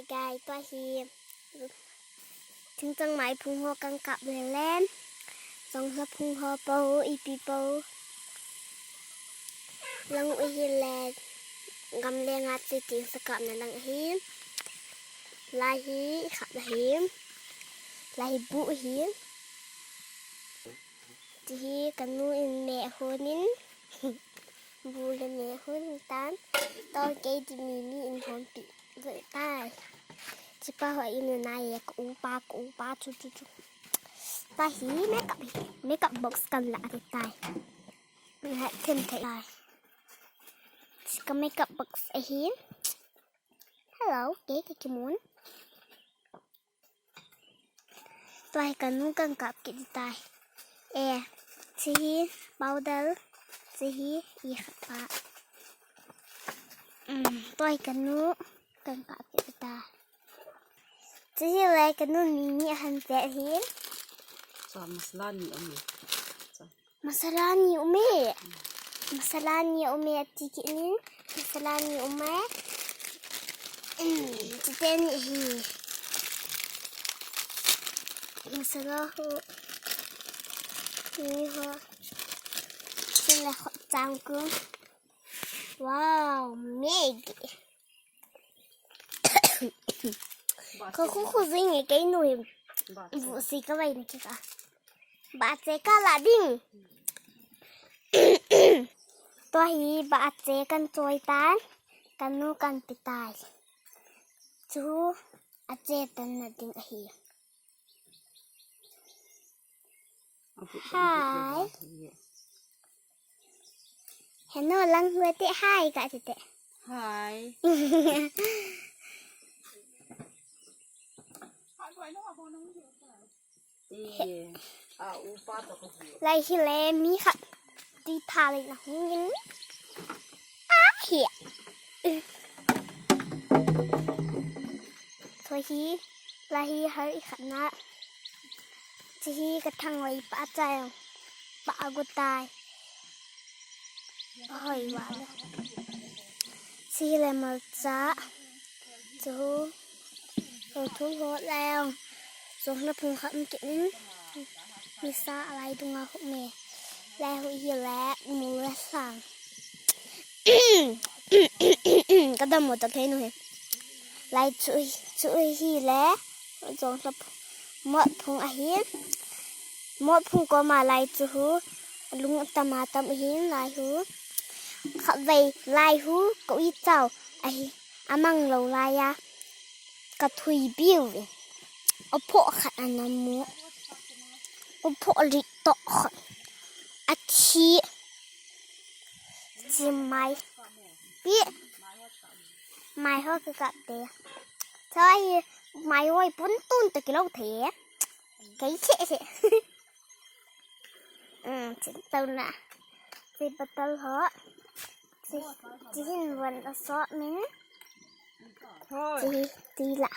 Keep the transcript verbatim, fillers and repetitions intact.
Gai, tua hi thingchang mai phung ho kan kap le len. Jong la phung ho po, ipi po. Lang u hi le, gam le nga che ting sa kap na lang hi. Lai hi, i kap la hi. Lai hi bu hi. Ti hi ka nu in me a hon in. Bu le me a hon tan. Ton kei ti mi mi in hon pi. Ve tai. Chi pa ho in na ye ka u pa, ka u pa chu chu chu. Pa hi makeup hi. Makeup box kan la ve tai. Ni ha them thei tai. Chi ka makeup box a hi. Hello, kei ka kimun. Tua hi ka nu kan kap kit tai. E, chi hi powder, chi hi i khat pa. Um, tua hi ka nu kan kap kit tai. Chi hi le ka nu ni ni a han te hi. Sa masala ni um e. Sa. Masala ni um e. Masala ni um e ati kit nin. Masala ni um e. Um, chi te ni hi. Masala ho. Ni ho. Chi le ho chang ku. Wow, Maggi. Ko khu khu zing e kei nu hi. Vu si ka vai ni ki ka. Ba che ka la ding. Tua hi ba che kan choi tan. Ka nu kan pi tai. Chu a che tan na ding a hi. Hi. Heno lang hua te hi ka ti te. Hi. Lai hi le mi khat ti tha le na hung in. A hi. Tua hi, lai hi har i khat na. Chi hi ka thang lai pa chai. Pa a gu tai. Hoi wa le. Chi hi le malcha. Chu. Ho thu ho le. Jong la phung khat um kit in. Mi sa a lai dunga hu me. Lai hu hi le mu le sang. Ka dam mo ta thei nu he. Lai chu, chu hi le. Jong la ph-, mot phung a hi. Mot phung ko ma lai chu hu. Lung tam a tam hi lai hu. Khat vei lai hu. Ko i chau a hi. A mang lo lai a. Ka thui biu ve. A pho khat a na mu. A pho ri to khat. A thi. Chi mai. Pi. Mai ho ka kap te. Choi mai hoi pun tun ta kilo the. Kei che che. Um, chi tau na. Chi patal ho. Chi, chi hin van a so min. Chi, chi la.